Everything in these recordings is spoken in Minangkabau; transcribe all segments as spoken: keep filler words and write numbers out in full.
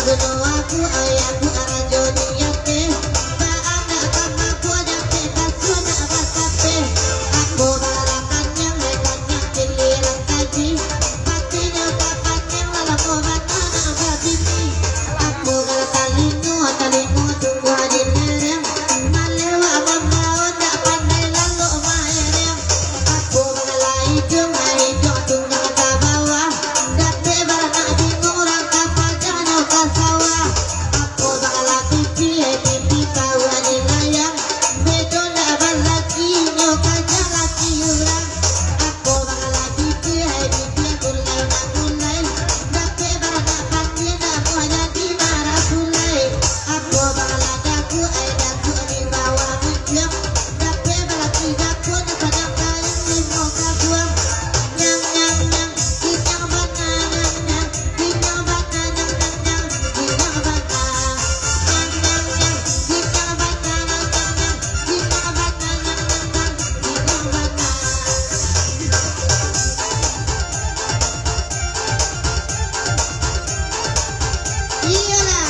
Kuno aku, ai aku, arajo di ateh. Baanak ka mabua, dapek baso nak basapeh. Ambo barakan yang lai banyak pilihan kaji. Patinyo ka paten, lalamo bana nak babini. Ambo kalau talingo, talingo tumbuah di lereng. Malewak mambao, dak pandai lalok maereng. Ambo bangala iduang, iduang tunggang ka bawah. Dapek baranak bingung, urang ka paja nyo ka sawah. Ambo bangala pipi, pipi kawan di layang. Bedo ndak balaki, nyo ka jalaki urang. Ambo bangala pipi, pipi kuliah nan mulai. Dapek baranak patin, namuah jadi marapulai. Ambo bangala dagu, ai dagu di bawah muncuang. Dapek balaki japuan, sadang kain limo kabuang. Nyang, nyang, nyang, inyang bana, nyang, nyang, inyang bana, nyang, nyang, nyang, inyang bana. Nyang, nyang, nyang, inyang bana, nyang, nyang, nyang, inyang bana, nyang, nyang, nyang, inyang bana. Iyolah.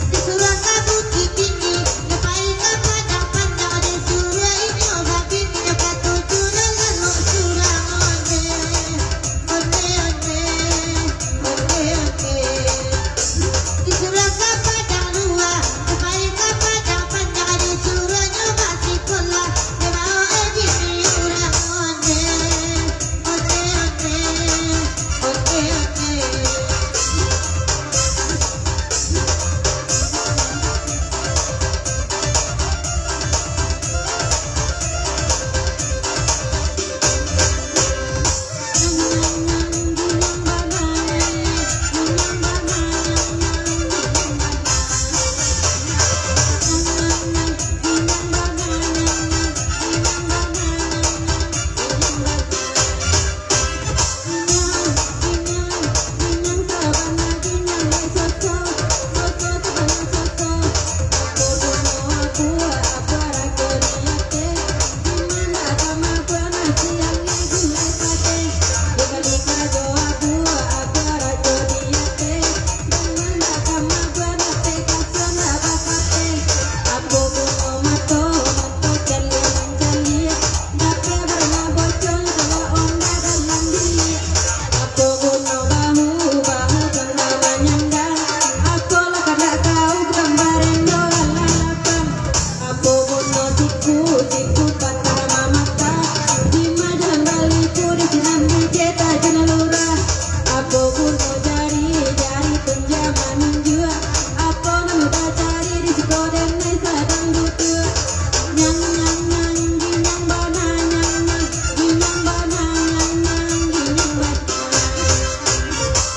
Disuruah ka Bukittinggi, nyo pai ka Padang Panjang, disuruah inyo babini, nyo katuju nan lalok surang, ondeh, ondeh, ondeh, ondeh, ondeh. Disuruah ka Padang Luak, nyo pai ka Padang Panjang, disuruah nyo basikolah, nyo bao e bini urang, ondeh. Ondeh, ondeh, ondeh, ondeh. Apo guno bahu, bahu kan lah manyandang? Apo lah kandak kau, bukan barendo lah lapang? Apo guno siku, siku patah mamatah? Dima jalan baliku, di sinan bujeh tajun lurah. Apo guno jari, jari tunjuak manunjuak? Apo nan bacari, di siko denai sadang butuah? Nyang, nyang, nyang, ginyang bana, nyang, nyang, ginyang bana, nyang, nyang, ginyang bana.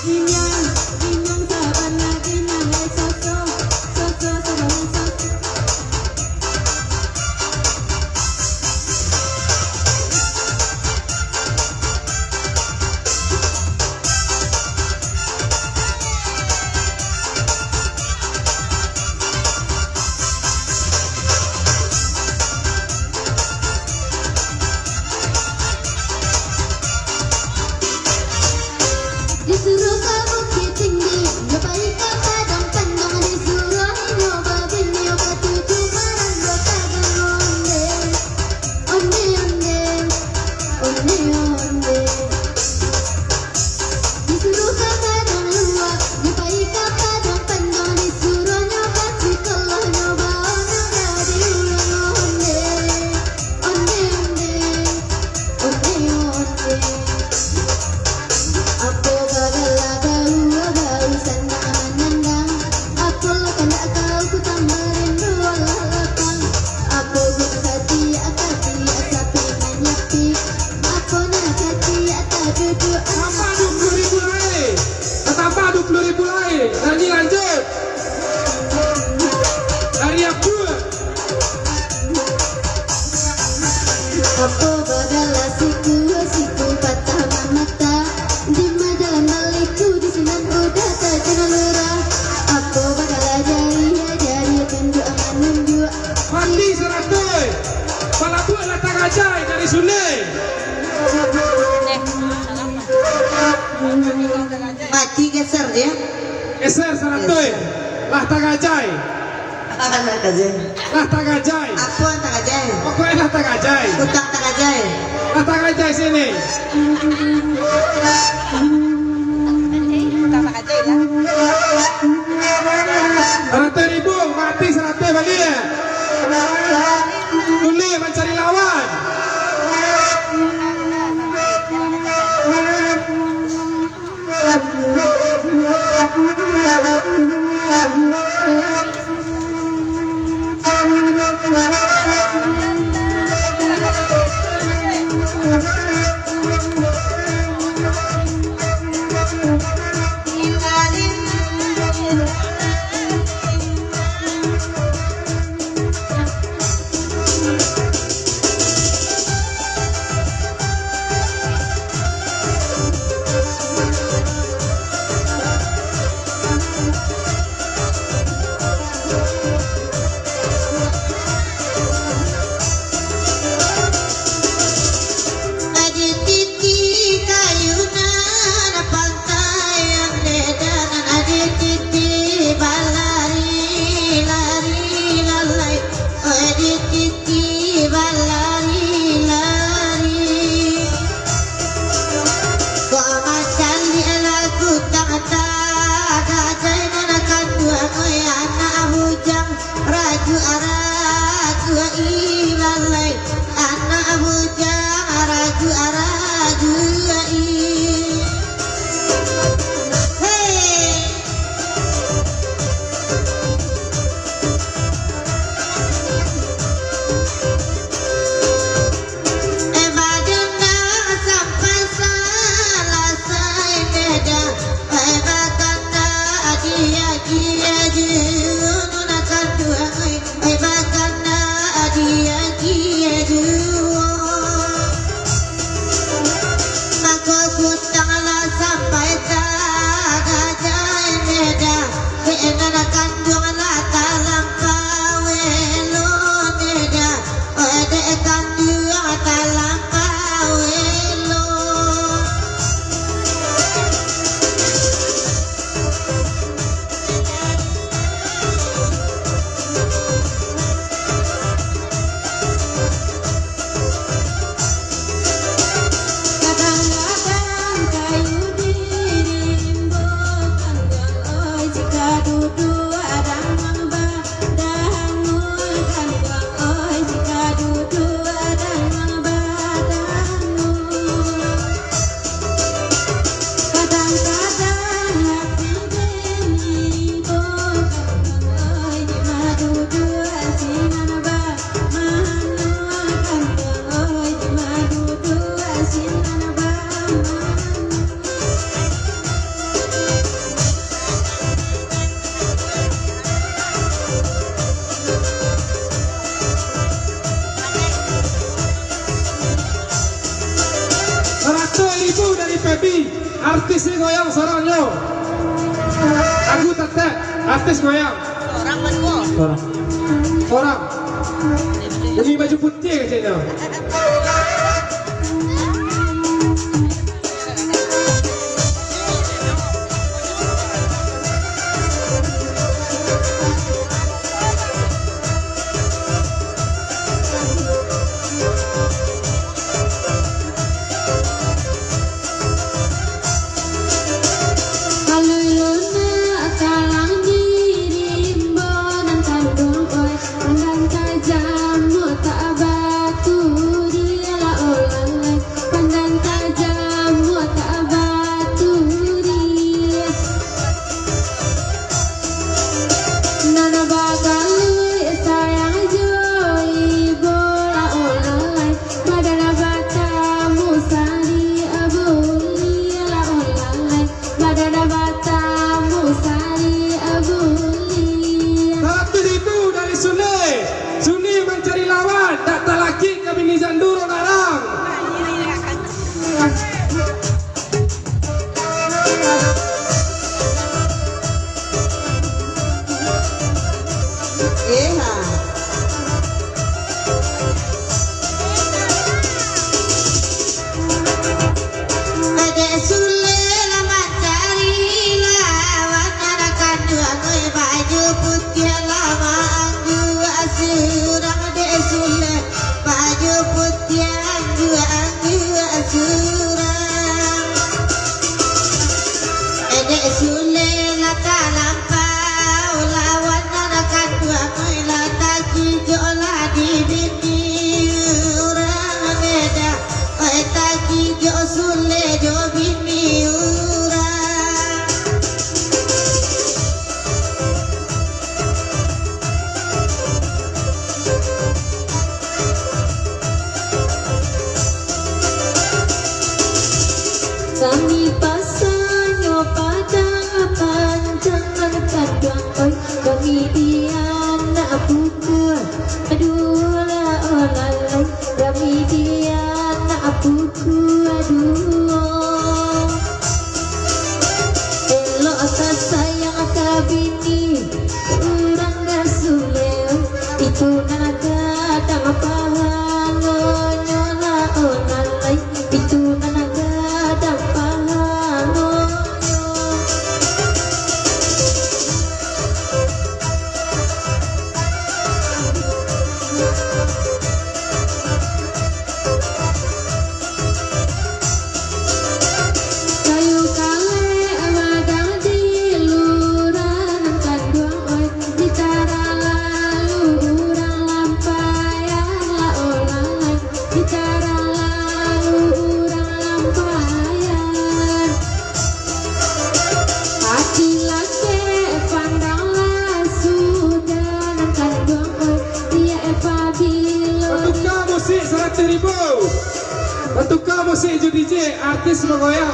Ginyang, ginyang sabana, ginyang, eh, soso, soso, sabana, soso. Disuruah ka Bukittinggi, nyo pai ka Padang Panjang, disuruah inyo babini, katuju marando tagang, ondeh, ondeh, ondeh, ondeh, ondeh. Disuruah ka Padang Luak, nyo pai ka Padang Panjang, disuruah nyo basikolah, nyo bao nan jadi urang, ondeh, ondeh, ondeh, ondeh, ondeh. Apo bagala bahu, bahu sandang manyandang? Apo lah kandak kau, ku tambah rindu lah lapang? Apo guno katiak, katiak sapi manyapi? Apo nan katiak taduduak? Tambah dua puluh ribu lai. Tambah dua puluh ribu lai. Nyanyi lanjut. Dari Abdul. Apo bagala siku, siku patah mamatah? Dima jalan baliku, di sinan udah tajun lurah. Apo bagala jari, jari tunjuak manunjuak? Mati sarato. Palabuak lah tangan. Cai dari Sule. Mati geser dia. Geser saratuih. Geser. Lah tagajai. Apo nan tagajai? Lah tagajai. Apo nan tagajai? Pokoknyo lah tagajai. Utang tagajai. Lah tagajai sini. Utang tagajai lah. Saratuih ribu, mati saratuih baliak. Sule mancari lawan. Adi titi kayu nan pantaian dedan, adi titi balari-lari lalai, adi titi balari-lari. Kok macam ni lagu tang tagajai nan kanduang, oi, anak bujang. Raju-raju ai lalai, anak bujang raju-raju ai. Hei. Eh, badan dah sampai salasai, eh, dah. Eh, bakanda aji-aji, aji, unu nak kanduang, eh. Ai bakanda aji-aji juo. Mako kutang lah sampai tagajai neda. Dek nan kanduang lah talampau elo neda. Oi dek kanduang talampau elo. Kadang-kadang kayu di rimbo, kanduang oi, jika duduak danguang badanguang, kanduang oi, jika duduak danguang badanguang. Kadang-kadang hati den ibo, kanduang oi, dima duduak sinan bamanu, kanduang oi, dima duduak sinan bamanu. Saratuih ribu dari Feby, artis ni goyang sorangnyo. Lagu tetek, artis goyang. Sorang. Sorang. Jadi baju putiah keceknyo. Alun lunak talang di rimbo nan kanduang oi, pandang tajam otak baturi. Buku aduo. Elok ka sayang ka bini, urang ka suleo. Itu nan gadang pahangonyo lah, oh nan lai. Itu nan gadang pahangonyo. Kayu kalek magang di lurah nan kanduang, oi, ditarang lalu urang lampaian lah, oh nan lai, ditarang lalu urang lampaian. Ati lakek pandang lah sudah nan kanduang, oi, dia pabilo. Batuka musik saratuih ribu. Batuka musik jo D J, artis bagoyang.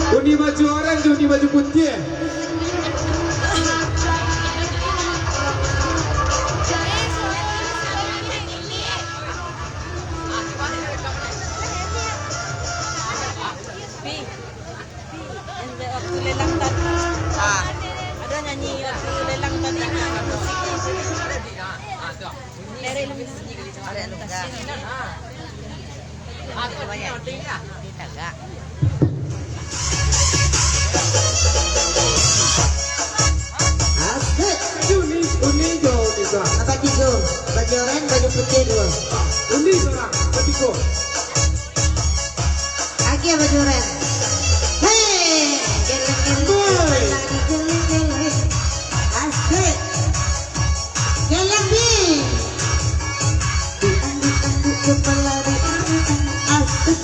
Uni baju oranye jo uni baju putiah. Pi, Pi, yang waktu lelang tadi. Ah. Ado nyanyi waktu lelang tadi, nyanyi musik. Lerek lu. Lerek lu, enggak. Asik. Uni, uni jo uni jo. Apa tigo? Baju oranye, baju putiah duo. Uni surang, batigo. Agiah baju oranye. Hei, geleng-geleng, woi, lagi geleng-geleng. Asik. Geleng, Bi. Diangguk-angguk kepala, Bi. Asik.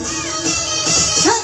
Hei.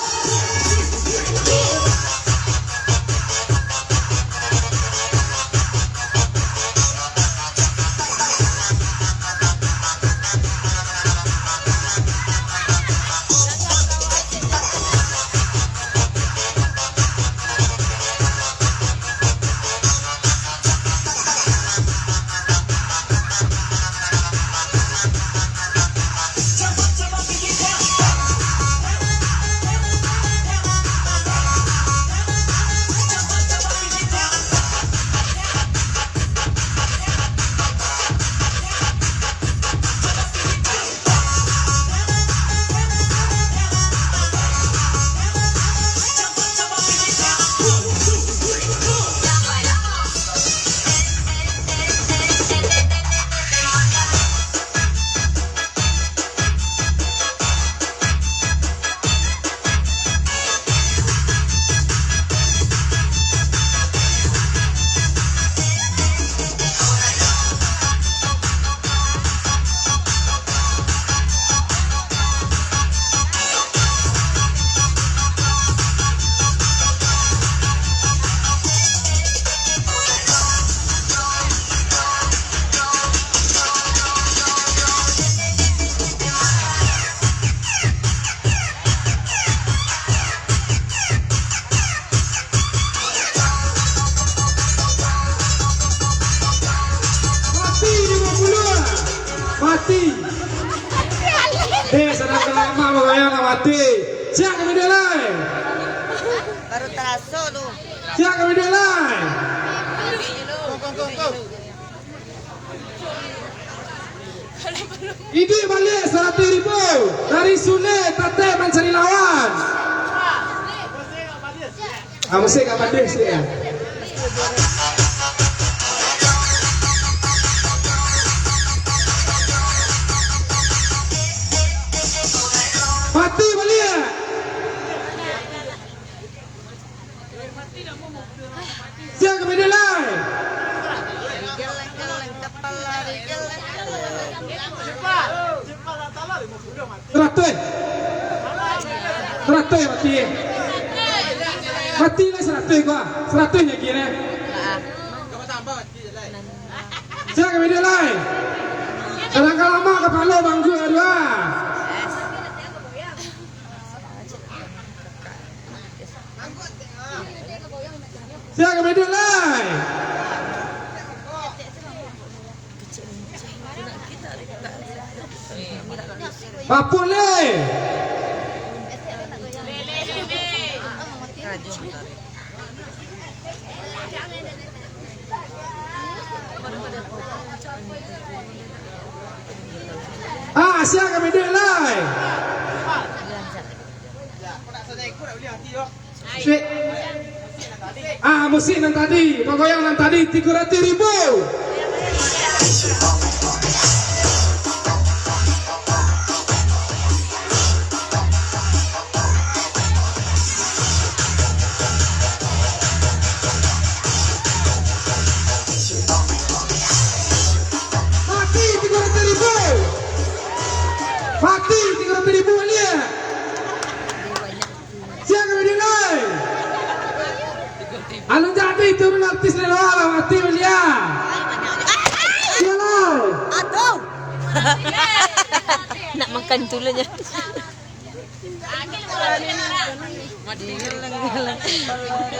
Mati di bawah puluah. Mati. Deh, sadang ka lama bagoyang nak mati. Siap kami deh, lai. Baru taraso tu. Siap kami deh, lai. Iduik baliak saratuih ribu dari Sule Tatek mancari lawan. Ah, musik ka padeh sikit, ya. Mati baliak. Siap kami deh, lai. Saratuih. Saratuih mati. Mati lah saratuih gua. Saratuih lagi ni. Siap kami deh, lai. Sadang ka lama kapalo bangku dua. Siap kami deh, lai. Papun leh. Ah, sia kami duit lai. Sik. Ah, musik nan tadi, bagoyang nan tadi, tigo ratuih ribu. Mati tigo ratuih ribu. Mati tigo ratuih ribu baliak. Sia kami duit lai. Alun jadi turun artis lelo lah, mati baliak. Sia lai. Aduh. Nak makan tu lah je.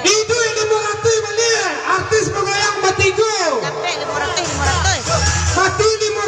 Iduik limo ratuih baliak, artis bagoyang batigo. Capek limo ratuih, limo ratuih. Mati limo